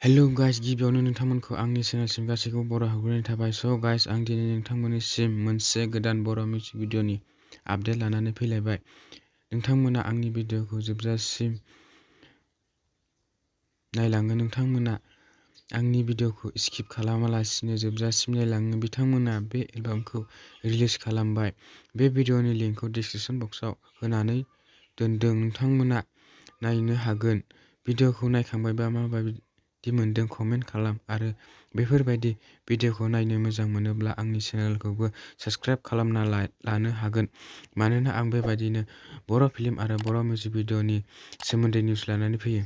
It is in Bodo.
हेलौ गाइस, गिबियावनो नोंथांमोनखौ आंनि चेनेलसिम गासैखौबो बर' हाबग्रोनाय थाबाय। गाइस, आं दिनै नोंथांमोननिसिम मोनसे गोदान बर' मिउजिक भिडिअ'नि आपडेट लानानै फैलायबाय। नोंथांमोना आंनि भिडिअ'खौ जोबजासिम नायलाङो। नोंथांमोना आंनि भिडिअ'खौ स्किप खालामालासिनो जोबजासिम नायलाङो। बिथांमोना बे एलबामखौ रिलिज खालामबाय। बे भिडिअ'नि लिंकखौ डिसक्रिपशन बक्सआव होनानै दोनदों। नोंथांमोना नायनो हागोन। भिडिअ'खौ नायखांबायबा माबायदि मोनदों कमेन्ट खालाम आरो बेफोरबायदि भिडिअ'खौ नायनो मोजां मोनोब्ला आंनि चेनेलखौबो साबस्क्राइब खालामना लानो हागोन, मानोना आं बेबायदिनो बर' फिल्म आरो बर' मिउजिक भिडिअ'नि सोमोन्दै निउस लानानै फैयो।